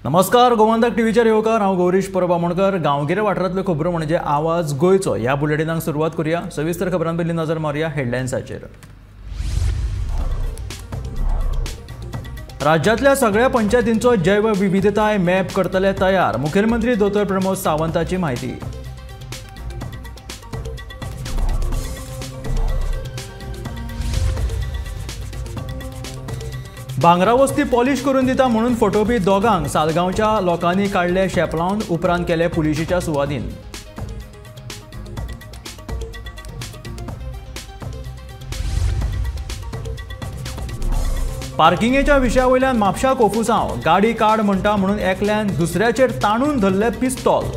नमस्कार, गोमंतक टीव्हीचेर येवकार. हांव गौरीश परब आमोणकर. गांवगिऱ्या वाठारांतल्यो खबरो म्हणजे आवाज गोंयचो. ह्या बुलेटिनाक सुरवात करूया. सविस्तर खबरां पयलीं नजर मारुया हेडलायन्साचेर. राज्यांतल्या सगळ्या पंचायतींचो जैवविविधताय मॅप करतले तयार, मुखेलमंत्री दोतोर प्रमोद सावंताची म्हायती. भांगरा वस्ती पॉलिश करून दिता म्हणून फटोवपी दोगांक सालगांवच्या लोकांनी काडले शेपलावन, उपरांत केले पुलिशेच्या सुवादीन. पार्किंगेच्या विशया वयल्यान म्हापशा कोफुसांव, गाडी काड म्हणटा म्हणून एकल्यान दुसऱ्याचेर ताणून धरले पिस्तॉल.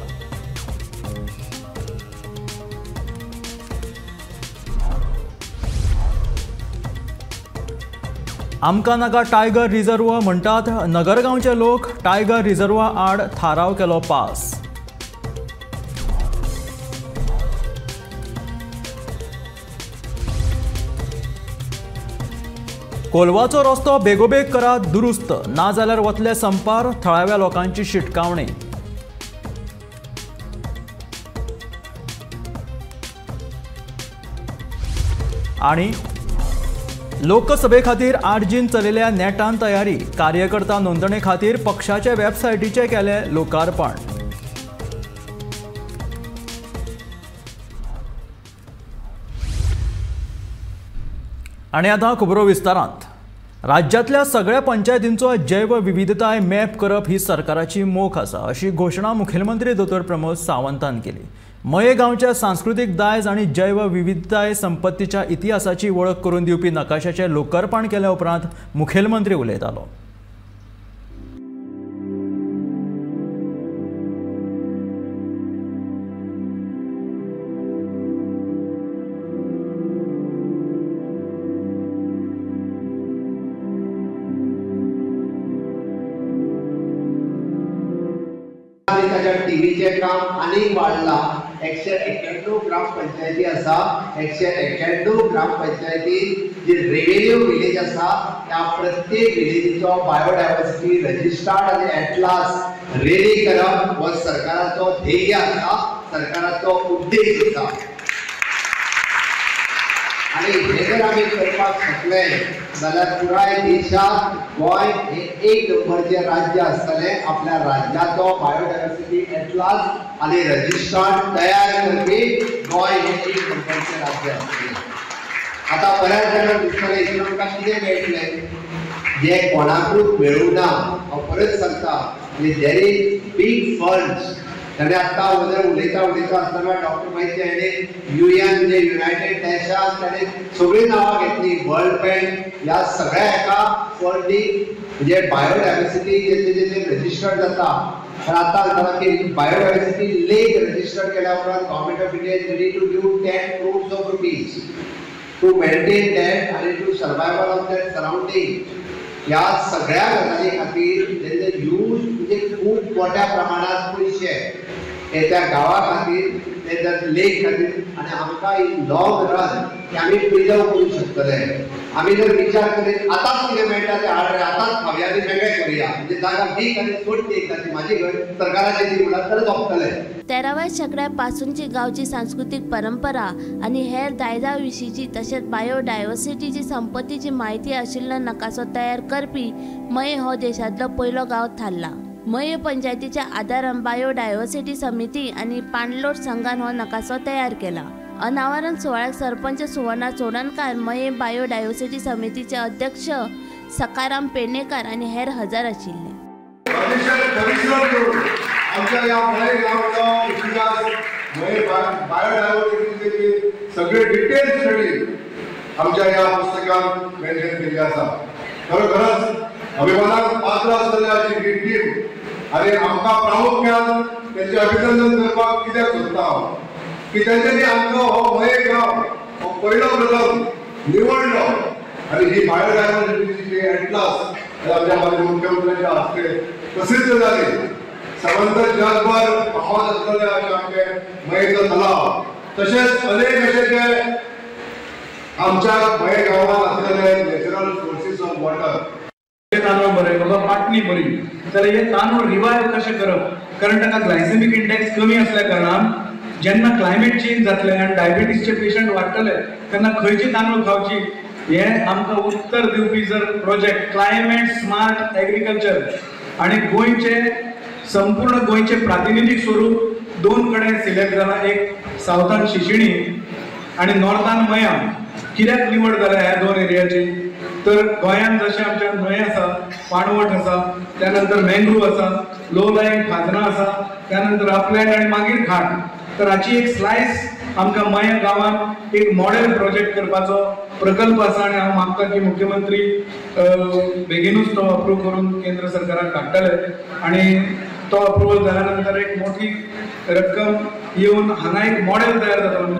आमकां नाका टायगर रिझर्व म्हणटात नगरगांवचे लोक, टायगर रिझर्वा आड थाराव केलो पास. कोलवाचो रस्तो बेगोबेग करात दुरुस्त, नाजाल्यार वतले संपार, थळाव्या लोकांची शिटकावणी. आनी लोकसभे खातीर आरजीन चलयल्या नेटान तयारी, कार्यकर्ता नोंदणे खातीर पक्षाचे वेबसायटीचे केले लोकार्पण. आनी आतां खबरो विस्तारांत. राज्यांतल्या सगळ्या पंचायतींचो जैवविविधताय मॅप करप ही सरकाराची मोख आसा, अशी घोशणा मुखेलमंत्री दोतोर प्रमोद सावंतान केली. मये गांवच्या सांस्कृतीक दायज आनी जैवविविधताय संपत्तीच्या इतिहासाची वळख करून दिवपी नकाशाचें लोकार्पण केल्या उपरांत मुखेलमंत्री उलयतालो. टीव्हीचे काम आनीक वाडला. 191 ग्रामपंचायती आसा. 191 ग्रामपंचायती जी रेव्हेन्यू विलेज आसा त्या प्रत्येक विलेजीचो बायोडायवर्सिटी रजिस्टर्ड आनी एटलास रेडी करप हो सरकाराचो ध्येय आसा, सरकाराचो उद्देश आसा. आनी हे जर आमी करपाक शकले जाल्यार पुराय देशांत गोंय हे एक नंबरचें राज्य आसतलें. आपल्या राज्याचो बायोडायवर्सिटी एटलास आनी रजिस्टर्ड तयार करपी गोंय हे एक नंबरचें राज्य आसतलें. आतां बऱ्याच जाणांक दिसतलें हितून आमकां कितें मेळटलें, जें कोणाकूच मेळूंक ना. हांव परत सांगता, there is big funds. ताणें आत्तां वयर उलयता उलयता आसतना डॉक्टर माहिती हाणें UN म्हणजे युनायटेड नेशन्स ताणें सगळीं नांवां घेतली, वर्ल्ड बँक, ह्या सगळ्या हेका फंडींग म्हणजे बायोडायवर्सिटी जेचे रजिस्टर्ड जाता. तर आतां जालां की बायोडायवर्सिटी लेक रजिस्टर्ड केल्या उपरांत government of India is ready to give 10 crores of rupees to maintain that आनी to survival of that surrounding. ह्या सगळ्या गजाली खातीर तेंचे यूज म्हणजे खूब मोठ्या प्रमाणात पयशे हे त्या गांवा खातीर, ते लेक खातीर आनी आमकां इन लॉंग रन ते आमी प्रिजर्व करूंक शकतले. आमी जर विचार करीत आतांच कितें मेळटा तें हाड रे, आतांच खावया आनी वेगळें करुया, म्हणजे जागा वीक आनी सोडटी एकदाची म्हाजी घर सरकाराची दी म्हणल्यार तर सोंपतलें. 13व्या शेंकड्या पासूनची गांवची सांस्कृतीक परंपरा आनी हेर दायजा विशींची तशेंच बायोडायवर्सिटीची संपत्तीची म्हायती आशिल्लो नकासो तयार करपी मये हो देशांतलो पयलो गांव थारला. मये पंचायतीच्या आदारान बायोडायवर्सिटी समिती आनी पाणलोट संघान हो नकासो तयार केला. अनावरण सुवाळ्याक सरपंच सुवर्णा चोडणकार, मये बायोडायवर्सिटी समितीचे अध्यक्ष सकाराम पेडणेकर आनी हेर हजर आशिल्ले. आमच्या ह्या मये गांवचो इतिहास, मये बायोडायवर्सिटीचे सगळे डिटेल्स स्टडी आमच्या ह्या पुस्तकात मेन्शन केल्ली आसा. खरोखरच अभिमानाक पात्र आसतले अशी ही टीम आनी आमकां प्रामुख्यान तेंचें अभिनंदन करपाक कित्याक सोदता हांव की तेंच्यांनी आमचो हो मये गांव हो पयलो प्रथम निवडलो आनी ही बायोडायवर्सिटीची जी एटलास आमच्या माननीय मुख्यमंत्र्यांच्या हस्ते प्रसिद्ध जाली. सबंद जगभर फामाद आसलेले अशें आमचे मयेचो तलाव, तशेंच अनेक अशे जे आमच्या मये गांवांत आसलेले नॅचरल सोर्सीस ऑफ वॉटर तांदूळ बरे बाबा पाटणी बरी जाल्यार हे तांदूळ रिवायव कशें करप कारण ताका ग्लायसेमीक इंडेक्स कमी असल्या कारणान जेन्ना क्लायमेट चेंज जातलें आनी डायबिटीजचे पेशंट वाडटले तेन्ना खंयची तांदूळ खावची हे आमकां उत्तर दिवपी जर प्रोजेक्ट क्लायमेट स्मार्ट एग्रीकल्चर आनी गोंयचे संपूर्ण गोंयचे प्रातिनिधीक स्वरूप दोन कडेन सिलेक्ट जाला, एक सावथान शिशिणी आनी नॉर्थान मयां. कित्याक निवड जाल्या ह्या दोन एरियाची तर गोंयांत जशें आमच्या न्हंय आसा, पाणवट आसा, त्यानंतर मँग्रूव आसा, लो लायंग खाजनां आसा, त्यानंतर अपलँड आनी मागीर घाट. तर हाची एक स्लायस आमकां मयां गांवांत एक मॉडेल प्रोजेक्ट करपाचो प्रकल्प आसा आनी हांव मागता की मुख्यमंत्री बेगीनूच तो अप्रूव करून केंद्र सरकाराक धाडटले आनी तो अप्रुवल जाल्या नंतर एक मोठी रक्कम येवन हांगा एक मॉडेल तयार जातलो.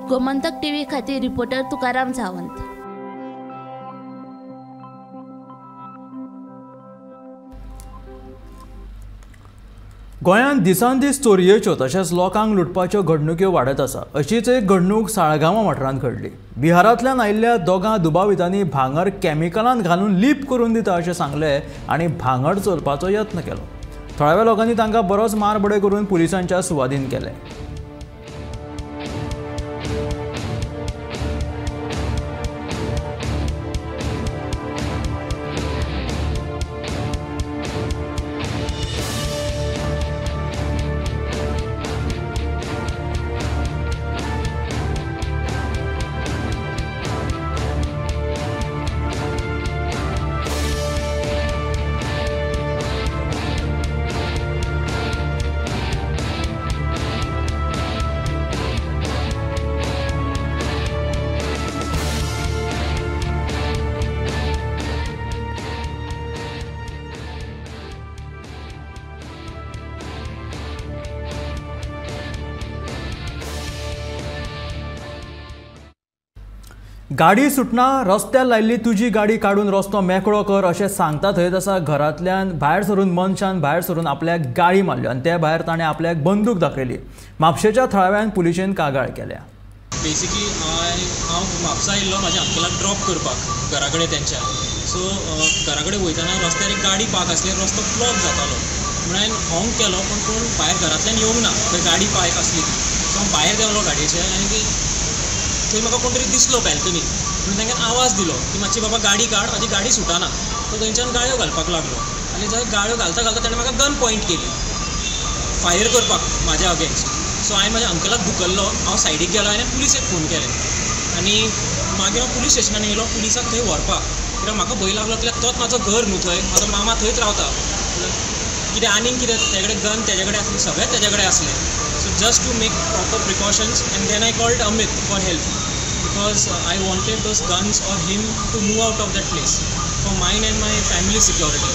गोमंतक टीव्ही खातीर रिपोर्टर तुकाराम सावंत. गोंयांत दिसान दीस चोरयेच्यो तशेंच लोकांक लुटपाच्यो घडणुक्यो वाडत आसा. अशीच एक घडणूक साळगांवां वाठारांत घडली. बिहारांतल्यान आयिल्ल्या दोगां दुबावितांनी भांगर कॅमिकलांत घालून लीप करून दिता अशें सांगलें आनी भांगर चोरपाचो यत्न केलो. थळाव्या लोकांनी तांकां बरोच मारबडय करून पुलिसांच्या सुवादीन केलें. गाडी सुटना रस्त्यार लायिल्ली तुजी गाडी काडून रस्तो मेकळो कर अशें सांगता थंयच आसा घरांतल्यान भायर सरून मनशान भायर सरून आपल्याक गाळी मारल्यो आनी ते भायर ताणें आपल्याक बंदूक दाखयली. म्हापशेच्या थळाव्यान पुलिशेन कागाळ केल्या. बेसिकली हांव म्हापसा येयल्लो म्हाज्या अंकलाक ड्रॉप करपाक घरा कडेन तेंच्या. सो घरा कडेन वयतना रस्त्यार एक गाडी पार्क आसली, रस्तो ब्लॉक जातालो म्हणून हांवें हॉंक केलो पूण कोण भायर घरांतल्यान येवंक ना, थंय गाडी पार्क आसली ती. सो हांव भायर देंवलो गाडयेचे आनी थंय म्हाका कोण तरी दिसलो बॅल्कनी म्हणून तांकां आवाज दिलो की मातशी बाबा गाडी काड, म्हाजी गाडी सुटना. सो थंयच्यान गाळयो घालपाक लागलो आनी जंय गाळयो घालता घालता ताणें म्हाका गन पॉयंट केली फायर करपाक म्हाज्या अगेन्स्ट. सो हांवें म्हाज्या अंकलाक धुकल्लो, हांव सायडीक गेलो आनी पुलिसेक फोन केले आनी मागीर हांव पुलीस स्टेशनान येयलो पुलिसाक थंय व्हरपाक कित्याक म्हाका भंय लागलो कित्याक तोच म्हाजो घर न्हू, थंय म्हाजो मामा थंयच रावता, कितें आनीक कितें तेजे कडेन गन तेजे कडेन आसलें, सगळें तेजे कडेन आसलें. So just to make proper precautions and then I called Amit for help because I wanted those guns or him to move out of that place for mine and my family security.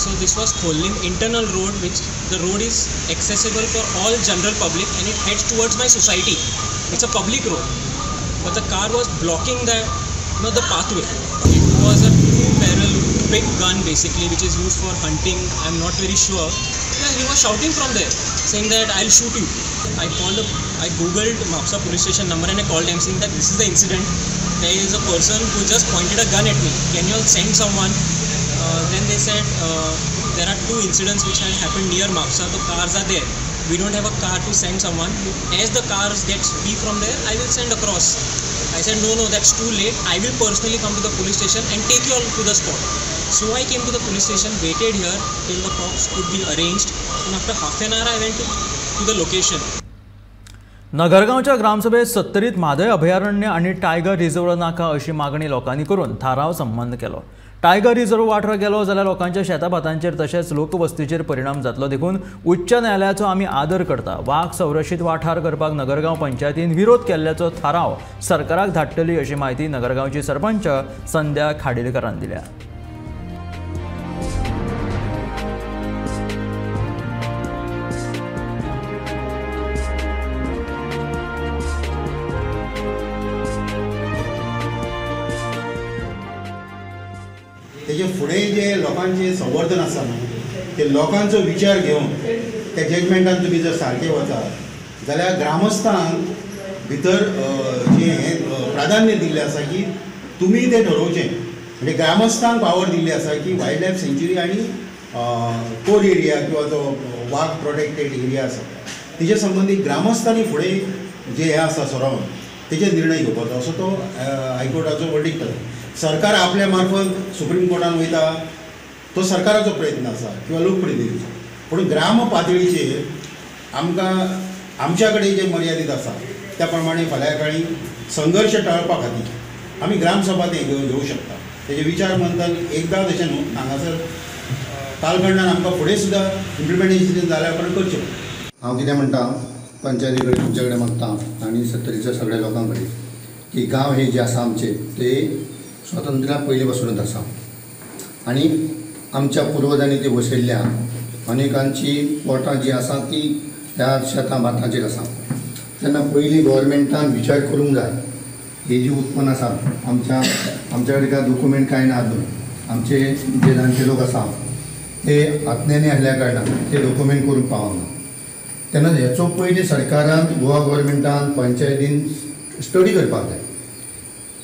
So this was Khorlim internal road, which the road is accessible for all general public and it heads towards my society. It's a public road, but the car was blocking the, you know, the pathway. It was a 2-barrel big gun basically, which is used for hunting. I'm not very sure. Yeah, he was shouting from there, saying that I'll shoot you. I googled Mapsa police station number and I called him saying that this is the incident. There is a person who just pointed a gun at me. Can you all send someone? Then they said there are 2 incidents which have happened near Mapsa. The cars are there. We don't have a car to send someone. As the cars get free from there, I will send across. I said no, that's too late. I will personally come to the police station and take you all to the spot. So I came to the police station, waited here till the cops could be arranged, and after half an hour I went to the location. नगरगांवच्या ग्रामसभेत सत्तरीत Mhadei अभयारण्य आनी tiger reserve नाका अशी मागणी लोकांनी करून थाराव संबंद केलो. टायगर रिझर्व वाठार गेलो जाल्यार लोकांच्या शेताभातांचेर तशेंच लोकवस्तीचेर परिणाम जातलो, देखून उच्च न्यायालयाचो आमी आदर करता. वाग संरक्षित वाठार करपाक नगरगांव पंचायतीन विरोध केल्ल्याचो थाराव सरकाराक धाडटली अशी म्हायती नगरगांवची सरपंच संध्या खाडीलकरान दिल्या. तेजे फुडें जे लोकांचें संवर्धन आसा न्हू ते लोकांचो विचार घेवन त्या जजमेंटान तुमी जर सारके वचात जाल्यार ग्रामस्थांक भितर जें हें प्राधान्य दिल्लें आसा की तुमी तें ठरोवचें. म्हणजे ग्रामस्थांक पावर दिल्ली आसा की वायल्ड लायफ सँच्युरी आनी कोर एरिया किंवा जो वाग प्रोटेक्टेड एरिया आसा तेजे संबंदी ग्रामस्थांनी फुडें जे हें आसा सरोवन तेजेर निर्णय घेवपाचो असो तो हायकोर्टाचो वर्डिक्ट आसा. सरकार आपल्या मार्फत सुप्रीम कोर्टान वयता तो सरकाराचो प्रयत्न आसा किंवा लोकप्रतिनिधीचो, पूण ग्राम पातळीचेर आमकां आमच्या कडेन जे मर्यादीत आसा त्या प्रमाणे फाल्यां काळी संघर्श टाळपा खातीर आमी ग्रामसभा ते घेवं शकता. तेजे विचार मंथन एकदां तशें न्हू, हांगासर कालखंडान आमकां फुडें सुद्दां इम्प्लिमेंटेशन जाल्या उपरांत करचें. हांव कितें म्हणटा, पंचायती कडेन तुमचे कडेन मागता आनी सत्तरीच्या सगळ्या लोकां कडेन की गांव हे जे आसा आमचे ते स्वातंत्र्या पयलीं पासूनच आसा आनी आमच्या पुर्वजांनी ती वसयल्ल्या अनेकांची पोटां जी आसा ती ह्या शेतां भातांचेर आसा. तेन्ना पयलीं गव्हर्मेंटान विचार करूंक जाय ही जी उत्पन्न आसा आमच्या आमच्या कडेन काय डॉक्युमेंट कांय ना अजून, आमचे जे जाणटे लोक आसा ते आज्ञानी आसल्या कारणान ते डॉक्युमेंट करूंक पावना. तेन्ना हेचो पयलीं सरकारान गोवा गव्हर्मेंटान पंचायतीन स्टडी करपाक जाय.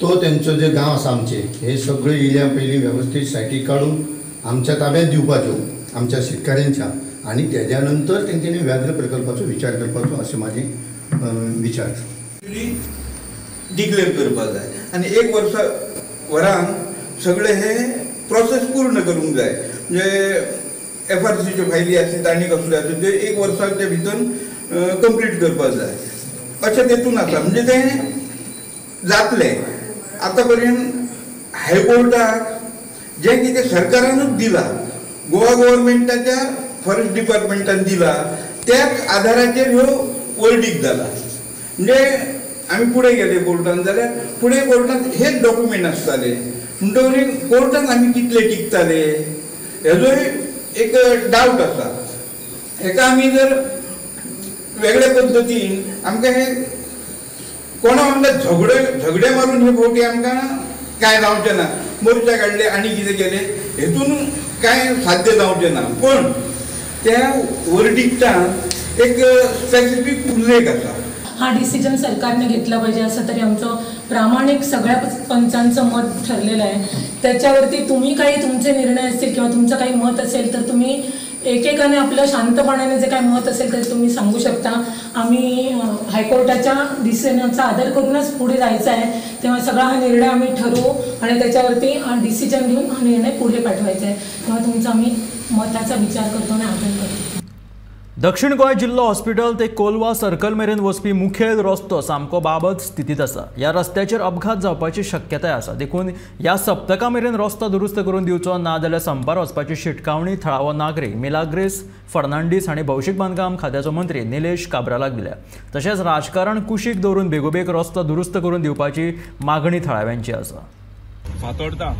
तो तेंचो जे गांव आसा आमचे हे सगळे इल्या पयलीं वेवस्थीत सायटी काडून आमच्या ताब्यात दिवपाच्यो आमच्या शेतकाऱ्यांच्या आनी तेज्या नंतर तेंच्यांनी व्याघ्र प्रकल्पाचो विचार करपाचो अशें म्हाजें विचार. डिक्लेअर करपाक जाय आनी एक वर्सा वरान सगळे हे प्रोसेस पूर्ण करूंक जाय. म्हणजे एफआरसीच्यो फायली आसतात आनी कसल्यो आसतात त्यो एक वर्साच्या भितर कंप्लीट करपाक जाय अशें तेतून आसा. म्हणजे तें जातलें. आतां पर्यंत हायकोर्टाक जें कितें सरकारानूच दिलां, गोवा गव्हर्मेंटाच्या फॉरेस्ट डिपार्टमेंटान दिलां, त्याच आधाराचेर ह्यो वर्डीक जाला. म्हणजे आमी फुडें गेले कोर्टान जाल्यार फुडें कोर्टान हेच डॉक्युमेंट आसताले, म्हणटकीर कोर्टान आमी कितले टिकताले हेजोय एक डावट आसा. हेका आमी जर वेगळ्या पद्दतीन आमकां हे कोणा वांगडा झगडे मारून हे फावटी आमकां कांय जावचें ना, मोर्चा काडले आनी कितें केलें हेतून कांय साध्य जावचें ना. पण त्या वर्डिक्टान एक स्पेसिफीक उल्लेख आसा. हा डिसिजन सरकारने घेतला पाहिजे असं तरी आमचं प्रामाणिक सगळ्या पंचांचं मत ठरलेलं आहे. त्याच्यावरती तुम्ही काही तुमचे निर्णय असतील किंवा तुमचं काही मत असेल तर तुम्ही एकेकाने आपलं शांतपणाने जे काही मत असेल ते तुम्ही सांगू शकता. आम्ही हायकोर्टाच्या डिसिजनचा आदर करूनच पुढे जायचं आहे, तेव्हा सगळा हा निर्णय आम्ही ठरवू आणि त्याच्यावरती डिसिजन घेऊन हा निर्णय पुढे पाठवायचा आहे. तेव्हा तुमचा आम्ही मताचा विचार करतो आणि आदर करतो. दक्षिण गोंय जिल्लो हॉस्पिटल ते कोलवा सर्कल मेरेन वचपी मुखेल रस्तो सामको बाबत स्थितींत आसा. ह्या रस्त्याचेर अपघात जावपाची शक्यताय आसा, देखून ह्या सप्तका मेरेन रस्तो दुरुस्त करून दिवचो ना जाल्यार संपार वचपाची शिटकावणी थळावो नागरीक मिलाग्रेस फर्नांडीस हांणी भौशीक बांदकाम खात्याचो मंत्री निलेश काब्रालाक दिल्या. तशेंच राजकारण कुशीक दवरून बेगोबेग रस्तो दुरुस्त करून दिवपाची मागणी थळाव्यांची आसा. फातोर्डा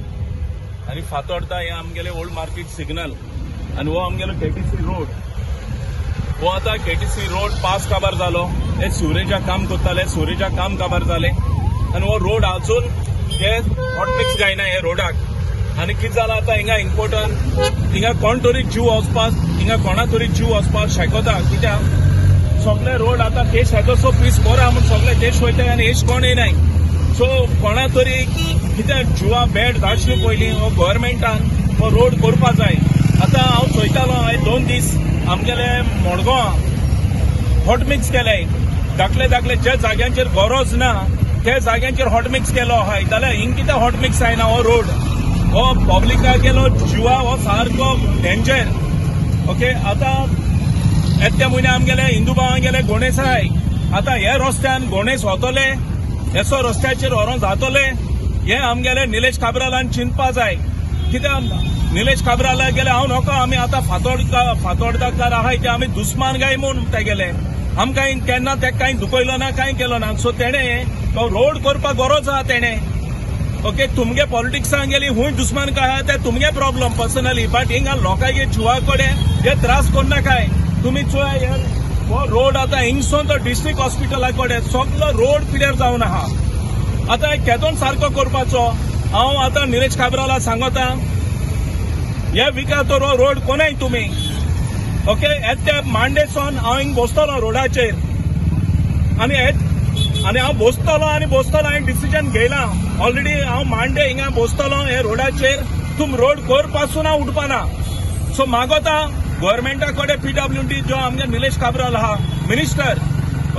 आनी फातोर्डा हे आमगेले ओल्ड मार्केट सिग्नल आनी हो आमगेलो केटीसी रोड. हो आतां केटीसी रोड पास काबार जालो, हे सिवरेजाक काम करताले, सिवरेजाक काम काबार जालें आनी हो रोड अजून हे हॉटमिक्स जायना हे रोडाक. आनी कितें जालां आतां हिंगा इम्पोर्टंट हिंगा कोण तरी जीव वचपाक, हिंगा कोणा तरी जीव वचपाक शकता. कित्याक सगळे रोड आतां तेश येता सो पीस बरो आहा म्हूण सगळे तेश वयताय आनी हेश कोण येनाय. सो कोणा तरी कित्याक जिवा बेड जावचे पयलीं हो गव्हर्मेंटान हो रोड करपाक जाय. आतां हांव चोयतालो हे 2 दीस आमगेले मडगांव हॉटमिक्स केले, दाखले दाखले ज्या जाग्यांचेर गरज ना त्या जाग्यांचेर हॉटमिक्स केलो आहाय, जाल्यार हिंग कितें हॉटमिक्स जायना. हो रोड हो पब्लिका गेलो जिवा हो सारको डेंजर. ओके, आतां येत्या म्हयन्या आमगेले हिंदू भावांगेले गणेश आहाय, आतां हे रस्त्यान गणेश वतले, हेसो रस्त्याचेर व्हरोन जातले, हे आमगेले निलेश काब्रालान चिंतपा जाय. कित्याक निलेश काब्राला गेले हांव नको आमी आतां फातोर्डाकार आहाय ते आमी दुस्मान काय म्हूण ते गेले, आमकां केन्ना ते कांय दुखयलो ना, कांय केलो ना. सो तेणें तो रोड करपाक गरज आहा तेणें. ओके, तुमगे पॉलिटिक्सान गेली खूंय दुस्मान काय आहा ते तुमगे प्रॉब्लम पर्सनली, बट हिंगा लोकांगे जिवा कडेन हे त्रास करनाकाय तुमी. चोय हो रोड आतां हिंगसून तो डिस्ट्रिक्ट हॉस्पिटला कडेन सगलो रोड पिड्यार जावन आहा. आतां केदोन सारको करपाचो हांव आतां निलेश काब्राला सांगता, हे विका तो रोड कोणाय तुमी. ओके, येत्या मांडेसून हांव हिंग बसतलो रोडाचेर, आनी आनी हांव बसतलो आनी बसतलो. हांवें डिसिजन घेयलां ऑलरेडी. हांव मांडे हिंगा बसतलो हे रोडाचेर. तुम रोड कर पासून हांव उठपाना. सो मागोता गव्हर्मेंटा कडेन पीडब्ल्यूडी जो आमगे निलेश काब्राल आहा मिनिस्टर,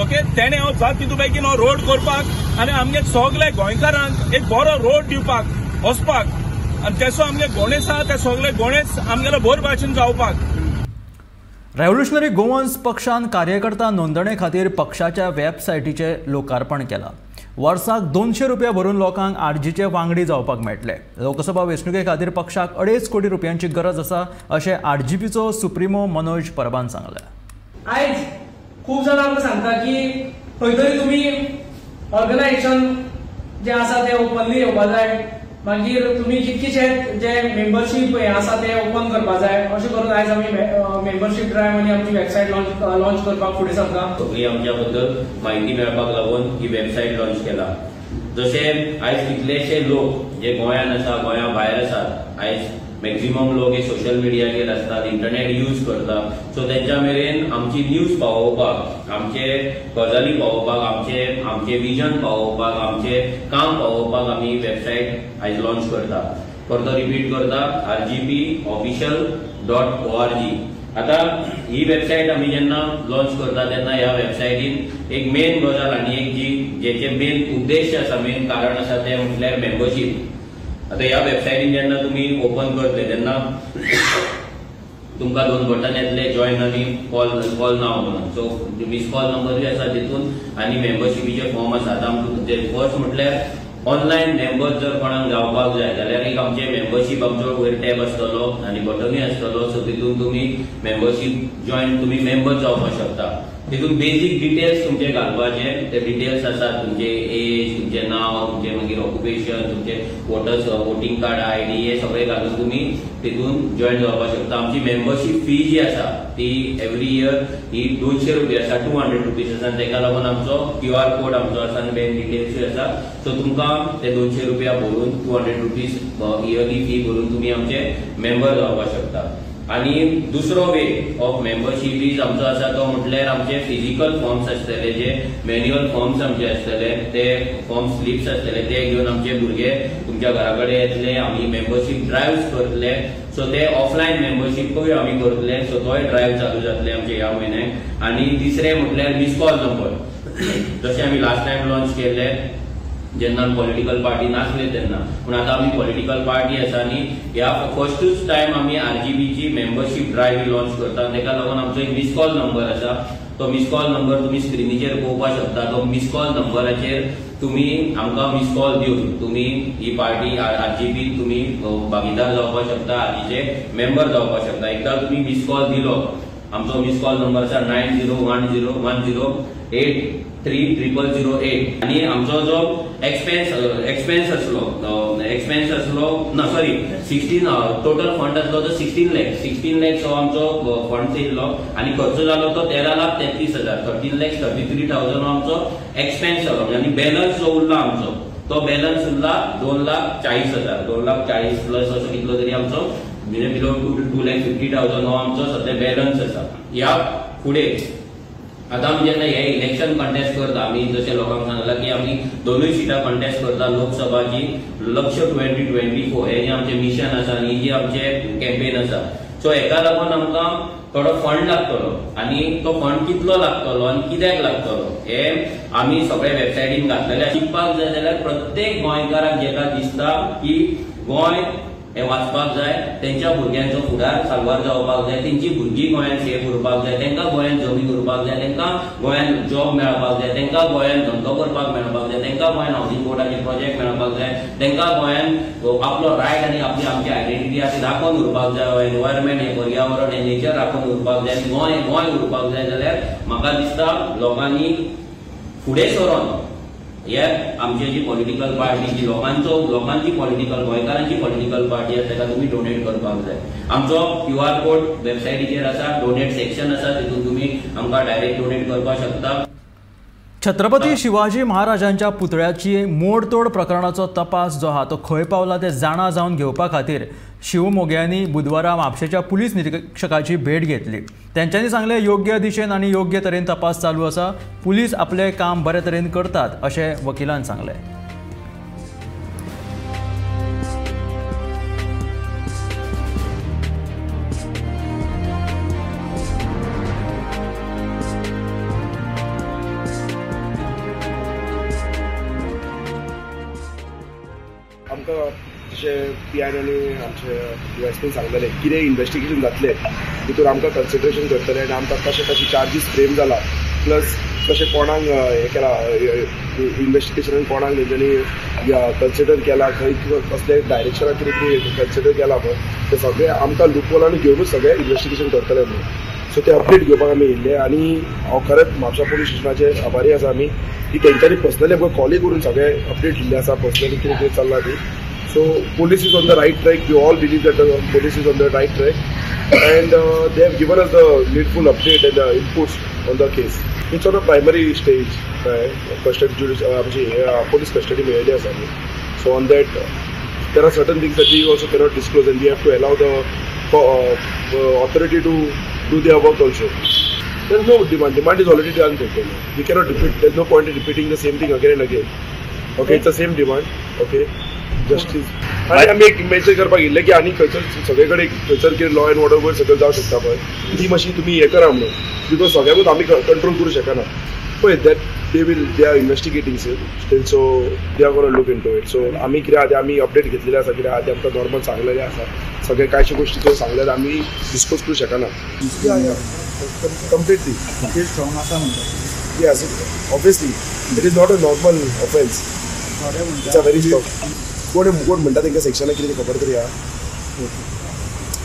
ओके, तेणे हांव जात तितू बेगीन हो रोड करपाक आनी आमगे सगळे गोंयकारांक एक बरो रोड दिवपाक वचपाक आनी तेसो आमगे गणेश आहा ते सगळे गणेश आमगेलो बोर भाशेन जावपाक. रेव्होल्युशनरी गोवन्स पक्षान कार्यकर्ता नोंदणे खातीर पक्षाच्या वेबसायटीचें लोकार्पण केलां. वर्साक 200 रुपया भरून लोकांक आरजीचे वांगडी जावपाक मेळटले. लोकसभा वेंचणुके खातीर पक्षाक 2.5 कोटी रुपयांची गरज आसा अशें आरजीपीचो सुप्रिमो मनोज परबान सांगलें. आयज खूब जाणां आमकां सांगता की खंय तरी तुमी ऑर्गनायझेशन जें आसा तें ओपनली येवपा जाय, मागीर तुमी कितकेशे जे मेंबरशीप हें आसा तें ओपन करपा जाय. अशें करून आयज आमी मेंबरशीप ड्रायव्ह आनी आमची वेबसायट लॉन्च करपाक फुडें सरता. सगळी आमच्या बद्दल म्हायती मेळपाक लागून ही वेबसायट लॉन्च केला. जशें आयज कितलेशे लोक जे गोंयांत आसा, गोंया भायर आसात, आयज मॅक्झिमम लोक हे सोशल मिडियाचेर आसतात, इंटरनेट यूज करतात. सो तेंच्या मेरेन आमची न्यूज पावोवपाक, आमचे गजाली पावोवपाक, आमचे विजन पावोवपाक, आमचे काम पावोवपाक आमी वेबसायट आयज लॉन्च करता. परतो रिपीट करता, rgpofficial.org. आतां ही वेबसायट आमी जेन्ना लॉन्च करता तेन्ना ह्या वेबसायटीन एक मेन गजाल आनी एक जी जेचे मेन उद्देश आसा, मेन कारण आसा तें म्हटल्यार मेंबरशीप. आतां ह्या वेबसायटीन जेन्ना तुमी ओपन करतले तेन्ना तुमकां 2 बटन येतले, जॉयन आनी कॉल नाव म्हणून. सो मिस कॉल नंबरूय आसा तितून आनी मेंबरशिपीचे फॉर्म आसा. आतां आमकां फर्स्ट म्हटल्यार ऑनलायन मेंबर जर कोणाक जावपाक जाय जाल्यार एक आमचे मेंबरशीप आमचो वयर टॅब आसतलो आनी बटनूय आसतलो. सो तितून तुमी मेंबरशीप जॉयन, तुमी मेंबर जावपाक शकता. तितून बेजीक डिटेल्स तुमचे घालपाचे, ते डिटेल्स आसात तुमचे एज, तुमचें नांव, तुमचें मागीर ऑक्युपेशन, तुमचे वोटर्स वोटींग कार्ड आयडी, हे सगळे घालून तुमी तितून जॉयन जावपाक शकता. आमची मेंबरशीप फी जी आसा ती एवरी इयर ही 200 रुपया आसा, 200 रुपीज आसा. आनी तेका लागून आमचो क्यू आर कोड आमचो आसा आनी बँक डिटेल्सूय आसा. सो तुमकां ते 200 रुपया भरून 200 रुपीज इयरली फी भरून तुमी आमचे मेंबर जावपाक शकता. आनी दुसरो वे ऑफ मेंबरशीप is आमचो आसा तो म्हटल्यार आमचे फिजिकल फॉर्म्स आसतले, जे मॅन्युअल फॉर्म्स आमचे आसतले, ते फॉर्म स्लिप्स आसतले, ते घेवन आमचे भुरगे तुमच्या घरा कडेन येतले. आमी मेंबरशीप ड्रायव्स करतले. सो ते ऑफलायन मेंबरशिपूय आमी करतले. सो तोय ड्रायव्ह चालू जातले आमचे ह्या म्हयन्याक. आनी तिसरें म्हटल्यार मिस कॉल नंबर, जशें आमी लास्ट टायम लॉन्च केल्ले जेन्ना पॉलिटिकल पार्टी नासले तेन्ना, पूण आतां आमी पॉलिटिकल पार्टी आसा आनी ह्या फर्स्टूच टायम आमी आरजीपीची मेंबरशीप ड्रायव्ह लॉन्च करता. तेका लागून आमचो एक मिस कॉल नंबर आसा, तो मिस कॉल नंबर तुमी स्क्रिनीचेर पळोवपाक शकता. तो मिस कॉल नंबराचेर तुमी आमकां मिस कॉल दिवन तुमी ही पार्टी आरजीपी तुमी भागीदार जावपाक शकता, आरजीचे मेंबर जावपाक शकता. एकदां तुमी मिस कॉल दिलो, आमचो मिस कॉल नंबर आसा 9010 10 8 3000 008. आनी आमचो जो एक्सपेन्स आसलो ना सॉरी 16 टोटल फंड आसलो तो 16 लॅक्स, 16 लॅक्स हो आमचो फंड येयल्लो आनी खर्च जालो तो 13,33,000, 13,33,000 हो आमचो एक्सपेन्स जालो. आनी बॅलन्स जो उरला आमचो तो बॅलन्स उरला 2,40,000, 2,40,000 प्लस असो कितलो तरी आमचो म्हणजे बिलो 2,50,000 हो आमचो सद्या बॅलन्स आसा. ह्या फुडें आतां आमी जेन्ना हे इलेक्शन कंटेस्ट करता, आमी जशें लोकांक सांगलां की आमी 2 सिटां कंटेस्ट करता लोकसभाची. लक्ष्य 2024 हें जें आमचें मिशन आसा आनी ही जी आमचें कॅम्पेन आसा, सो हेका लागून आमकां थोडो फंड लागतलो आनी तो फंड कितलो लागतलो आनी कित्याक लागतलो हें आमी सगळे वेबसायटीन घातलेलें. शिकपाक जाय जाल्यार प्रत्येक गोंयकाराक जेका दिसता की गोंय हे वाचपाक जाय, तेंच्या भुरग्यांचो फुडार साल्वार जावपाक जाय, तेंची भुरगीं गोंयांत सेफ उरपाक जाय, तेंकां गोंयांत जमीन उरपाक जाय, तेंकां गोंयांत जॉब मेळपाक जाय, तेंकां गोंयांत धंदो करपाक मेळपाक जाय, तेंकां गोंयांत हावजींग बोर्डाचे प्रोजेक्ट मेळपाक जाय, तेंकां गोंयांत आपलो रायट आनी आपली आमची आयडेंटिटी आसा राखून उरपाक जाय, एनवायरमेंट हें पर्यावरण हें नेचर राखून उरपाक जाय, गोंय गोंय उरपाक जाय जाल्यार म्हाका दिसता लोकांनी फुडें सरोन हे आमची जी पॉलिटिकल पार्टी जी लोकांची पॉलिटिकल गोंयकारांची पॉलिटिकल पार्टी आसा ताका तुमी डोनेट करपाक जाय. आमचो क्यू आर कोड वेबसायटीचेर आसा, डोनेट सेक्शन आसा, तितून तुमी आमकां डायरेक्ट डोनेट करपाक शकता. छत्रपती शिवाजी महाराजांच्या पुतळ्याची मोडतोड प्रकरणाचो तपास जो आहा तो खंय पावला ते जाणा जावन घेवपा खातीर शिवमोग्यांनी बुधवारा म्हापशेच्या पुलीस निरीक्षकाची भेट घेतली. तेंच्यांनी सांगलें, योग्य दिशेन आनी योग्य तरेन तपास चालू आसा, पुलीस आपलें काम बरे तरेन करतात अशें वकिलान सांगलें. आमकां जशें पी आयन आनी आमचे डीवायएसपीन सांगलेलें कितें इन्वेस्टिगेशन जातलें तितून आमकां कन्सिडरेशन करतलें आनी आमकां कशें कशें चार्जीस फ्रेम जाला प्लस कशें कोणाक हें केलां इन्वेस्टिगेशनान कोणाक तेंच्यांनी कन्सिडर केलां, खंय कसले डायरेक्शनान कितें कितें कन्सिडर केलां पळय तें सगळें आमकां लुपहोलान घेवनूच सगळें इन्वेस्टिगेशन करतलें म्हणून. सो ते अपडेट घेवपाक आमी येयल्ले आनी हांव खरेंच म्हापसा पुलीस स्टेशनाचे आभारी आसा आमी की तेंच्यांनी पर्सनली आमकां कॉलूय करून सगळें अपडेट दिल्लें आसा पर्सनली कितें कितें चल्लां ती. So police is on the right track. We all believe that the police is on the right track and they have given us the needful update and the inputs on the case. It's on a primary stage, custody आमची police custody मेळिल्ली आसा आमी. So on that there are certain things that we also cannot disclose and we have to allow the authority to do their work also. There is no demand. Demand is already done. We cannot repeat. There is no point in repeating the same thing again and again. Okay, it's the same demand. Okay, justice. आनी आमी एक message करपाक येयल्ले की आनी खंयसर सगळे कडेन खंयसर कितें लॉ एंड ऑर्डर वयर सकयल जावंक शकता पळय ती मातशी तुमी हें करा म्हणून, because सगळ्याकूच आमी कंट्रोल करूं शकना पळय. That they will, they are investigating still, so they are gonna look into it. So आमी कितें आहा तें आमी अपडेट घेतलेले आसा, कितें आहा तें आमकां नॉर्मल सांगलेलें आसा, सगळे कांयशे गोश्टी त्यो सांगल्यार आमी डिस्कस करूं शकना. कंप्लिटली स्ट्रॉंग आसा म्हणटा. Yes, obviously it is not a normal offence, it's a very strong. कोण कोण म्हणटा तेंकां सेक्शनाक कितें खबर तरी आहा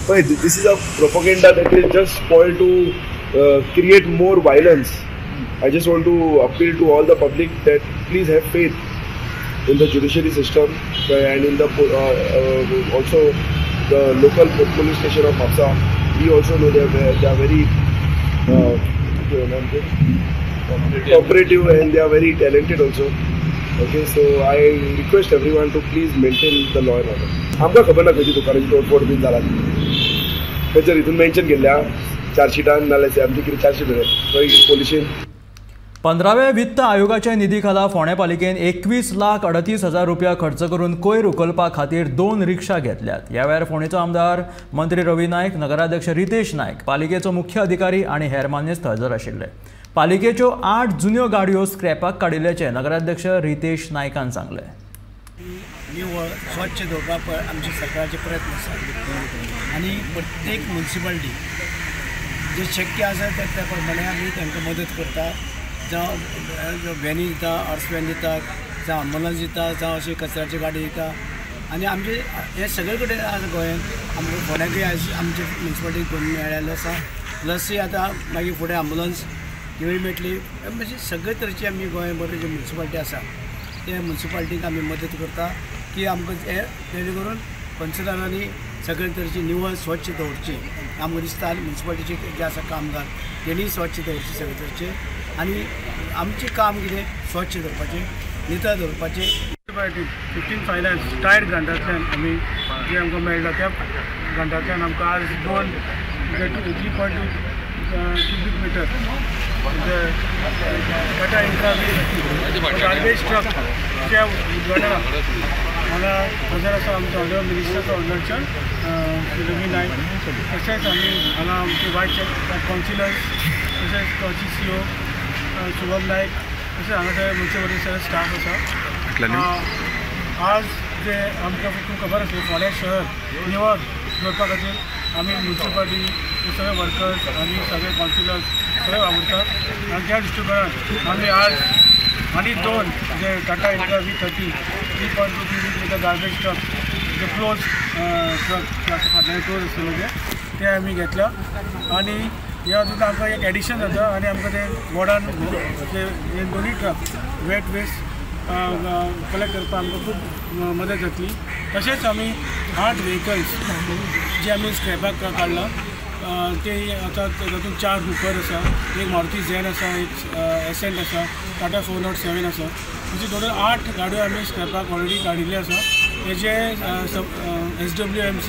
पळय. This is a propaganda that is just spoil to create more violence. I just want to appeal to all the public that please have faith in the judiciary system and in the also the local police station of Mapusa. We also know they are very cooperative and they are very talented also. Okay, so I request everyone to please maintain the law and order. आमकां खबर ना खंयची दुकानाची तोडफोड बीन जाला खंयसर हितून मेन्शन केल्ल्या चार्जशीटान नाल्यार आमची कितें चार्जशीट थंय पोलिशीन. 15व्या वित्त आयोगाच्या निधी खाला फोंडें पालिकेन 21,38,000 रुपया खर्च करून कोयर उखलपा खातीर 2 रिक्षा घेतल्यात. ह्या वेळार फोंडेचो आमदार मंत्री रवी नायक, नगराध्यक्ष रितेश नायक, पालिकेचो मुख्य अधिकारी आनी हेर मानेस्त हजर आशिल्ले. पालिकेच्यो 8 जुन्यो गाडयो स्क्रॅपाक काडिल्ल्याचें नगराध्यक्ष रितेश नायकान सांगलें. निवळ स्वच्छ दवरपाक आमचे सरकाराचे प्रयत्न आसा आनी प्रत्येक म्युनिसिपालिटी जे शक्य आसा त्या प्रमाणे आमी तांकां मदत करता. जावं व्हॅनी दिता, अर्स व्हॅन दिता, जावं आंबुलन्स दिता, जावं अशी कचऱ्याची गाडी दिता. आनी आमचे हे सगळे कडेन आसा गोंयांत, आमकां फोंड्याकूय आयज आमचे म्युनिसिपालिटीक करून मेळ्ळेलें आसा. प्लसूय आतां मागीर फुडें आंबुलन्स तिवूय मेळटली. म्हणजे सगळे तरेची आमी गोंयभर जे म्युनिसिपालिटी आसा ते म्युनिसिपालिटीक आमी मदत करता की आमकां हे जेणे करून कौन्सिलरांनी सगळे तरेची निवळ स्वच्छ दवरची. आमकां दिसता म्युनिसिपालिटीचे जे आसा कामगार तेणीय स्वच्छ दवरचे सगळे तरेचे. आनी आमचें काम कितें स्वच्छ दवरपाचें, नितळ दवरपाचें. म्युनिसिपालिटी 15 फायनान्स टायर्ड ग्रांटांतल्यान आमी जें आमकां मेळटा त्या ग्रांटांतल्यान आमकां आज 3.2 cubic meter Tata Infra garbage ट्रकच्या उद्घाटनाक हांगा हजर आसा आमचो ऑनरेबल मिनिस्टर ऑनरचर रवी नायक, तशेंच आमी हांगा आमचे वायस कावन्सिलर्स, तशेंच गांवची CO Shubham Naik, तशेंच हांगा सगळे म्युनिसिपालिटी सगळे स्टाफ आसा. आज जे आमकां तुमकां खबर आसलें फोंडें शहर निवळ दवरपा खातीर आमी म्युनिसिपालिटी सगळे वर्कर्स आनी सगळे कावन्सिलर्स सगळे वावुरतात. आनी त्या दृश्टिकोनान आमी आज आनी 2 जे Tata Infra V30 3.2 cubic meter garbage truck जे क्लोज ट्रक जे आसा फाटल्यान क्लोज आसतले ते आमी घेतल्या. आनी ह्या हातूंत आमकां एक एडिशन जाता आनी आमकां ते वॉर्डान जे दोनूय ट्रक वेट वेस्ट कलेक्ट करपाक आमकां खूब मदत जातली. तशेंच आमी 8 व्हेकल्स जे आमी स्क्रॅपाक काडला ते आतां तातूंत 4 हुकर आसा, एक मारुती झेन आसा, एक एसेंट आसा, टाटा 407 आसा. अशी टोटल 8 गाडयो आमी स्क्रॅपाक ऑलरेडी काडिल्ल्यो आसा. हेजे SWMC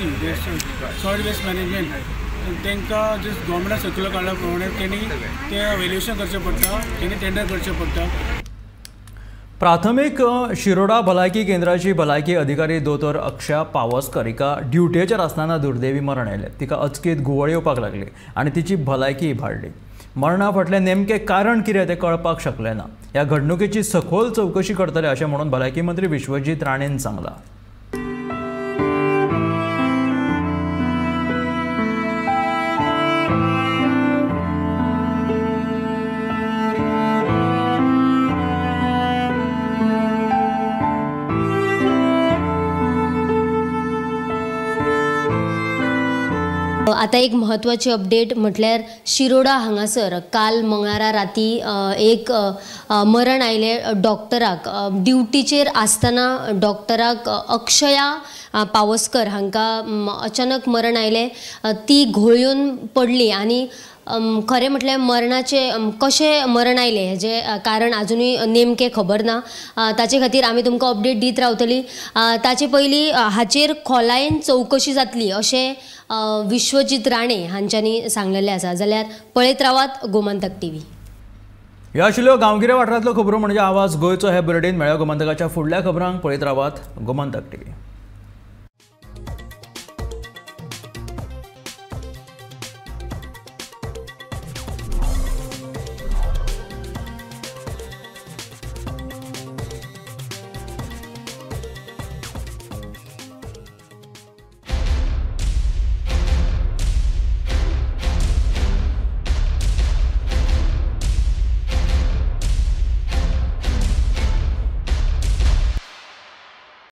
solid waste management तांकां जे गव्हर्मेंटान सर्क्युलर काडल्या प्रमाणे तेणी तें व्हॅल्युएशन करचें पडटा, तेणी टेंडर करचें पडटा. प्राथमीक शिरोडा भलायकी केंद्राची भलायकी अधिकारी दोतोर अक्षया पावसकर हिका ड्युटेचेर आसतना दुर्दैवी मरण आयलें. तिका अचकीत घुंवळ येवपाक लागली आनी तिची भलायकी इबाडली. मरणा फाटलें नेमकें कारण कितें तें कळपाक शकलें ना. ह्या घडणुकेची सखोल चवकशी करतले अशें म्हणून भलायकी मंत्री विश्वजीत राणेन सांगलां. आता एक महत्वाची अपडेट म्हटल्यार शिरोडा हांगासर काल मंगळारा राती एक मरण आयलें डॉक्टराक. ड्युटीचेर आसतना डॉक्टराक अक्षया पावसकर हांकां अचानक मरण आयलें. ती घोळयेवन पडली आनी खरें म्हटल्यार मरणाचें कशें मरण आयलें हेजें कारण आजुनूय नेमकें खबर ना. ताचे खातीर आमी तुमकां अपडेट दीत रावतली. ताचे पयलीं हाचेर खोलायेन चवकशी जातली अशें विश्वजीत राणे हांच्यांनी सांगलेलें आसा. जाल्यार पळयत रावात गोमंतक टीव्ही. ह्यो आशिल्ल्यो गांवगिऱ्या वाठारांतल्यो खबरो म्हणजे आवाज गोंयचो. हे बुलेटीन मेळ्ळ्या गोमंतकाच्या फुडल्या खबरांक पळयत रावात गोमंतक टीव्ही.